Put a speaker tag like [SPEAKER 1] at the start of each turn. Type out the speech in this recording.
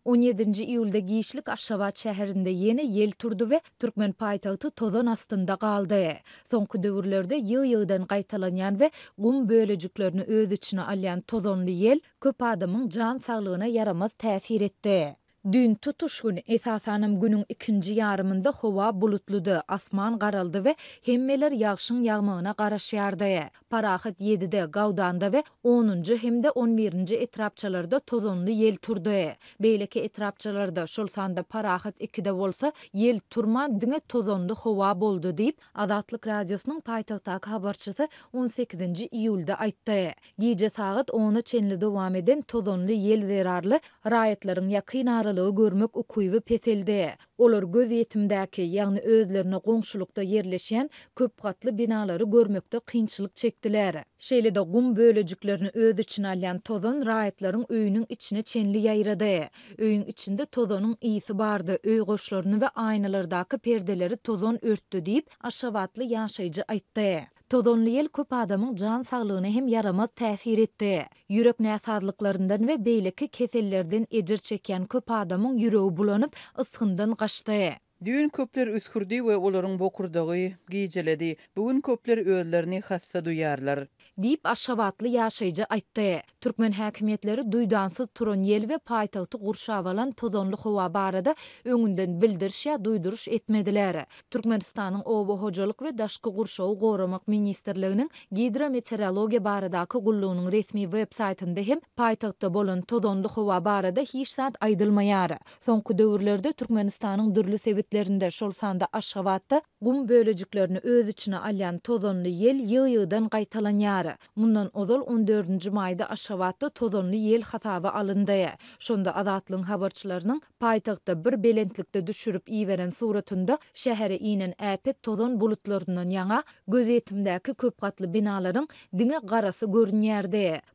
[SPEAKER 1] On ýedinji iýulda giçlik Aşgabat şäherinde ýene ýel turdy we türkmen paýtagty tozan astynda galdy. Soňky döwürlerde ýygy-ýygydan gaýtalanýan we gum bölejiklerini öz içine alýan tozanly ýel köp adamyň jan saglygyna ýaramaz täsir etdi. Düýn tutuş gün, esasanam günüň ikinji ýarymynda howa bulutlydy, asman garaldy we hemmeler ýagşyň ýagmagyna garaşýardy. Parahat ýedide, Gaudanda we onunjy hem-de on birinji etrapçalarda tozanly ýel turdy. Beýleki etrapçalarda, şol sanda Parahat ikide bolsa, ýel turman, diňe tozanly howa boldy diýip, Azatlyk Radiosynyň paýtagtdaky habarçysy on sekizinji iýulda aýtdy. Gije sagat ona çenli dowam eden tozanly ýel zerarly raýatlaryň ýakyn aralygy görmek ukyby peseldi. Olar gözýetimdäki, ýagny özlerine goňşulykda ýerleşýän köpgatly binalary görmekde kynçylyk çekdiler. Şeýle-de gum bölejiklerini öz içine alýan tozan raýatlaryň öýüniň içine çenli ýaýrady. Öýüň içinde tozanyň ysy bardy, öý goşlaryny we aýnalardaky perdeleri tozan örtdi diýip, aşgabatly ýaşaýjy aýtdy. Tozanly ýel köp adamyň jan saglygyna hem ýaramaz täsir etdi. Ýürek näsazlyklaryndan we beýleki kesellerden ejir çekýän köp adamyň ýüregi bulanyp, ysgyndan gaçdy.
[SPEAKER 2] Düýn köpler üsgürdi we olaryň bokurdagy gijeledi. Bu gün köpler özlerini hassa duýarlar.
[SPEAKER 1] Diýip, aşgabatly ýaşaýjy aýtdy. Türkmen häkimiýetleri duýdansyz turan ýel we paýtagty gurşap alan tozanly howa barada öňünden bildiriş ýa duýduryş etmediler. Türkmenistanyň Oba hojalyk we daşky gurşawy goramak ministrliginiň Gidrometeorologiýa baradaky gullugynyň resmi web saýtynda hem paýtagtda bolan tozanly howa barada hiç zat aýdylmaýar. Soňky döwürlerde Türkmenistanyň dürli sebitlerinde, şol sanda Aşgabatda gum bölejiklerini öz içine alýan tozanly ýel ýygy-ýygydan gaýtalanýar. Mundan ozal on dördünji maýda Aşgabatda tozanly ýel hasaba alyndy. Şonda Azatlygyň habarçylarynyň paýtagtda bir belentlikde düşürip iberen suratynda şähere inen äpet tozan bulutlaryndan ýaňa gözýetimdäki köpgatly binalaryň diňe garasy görünýärdi.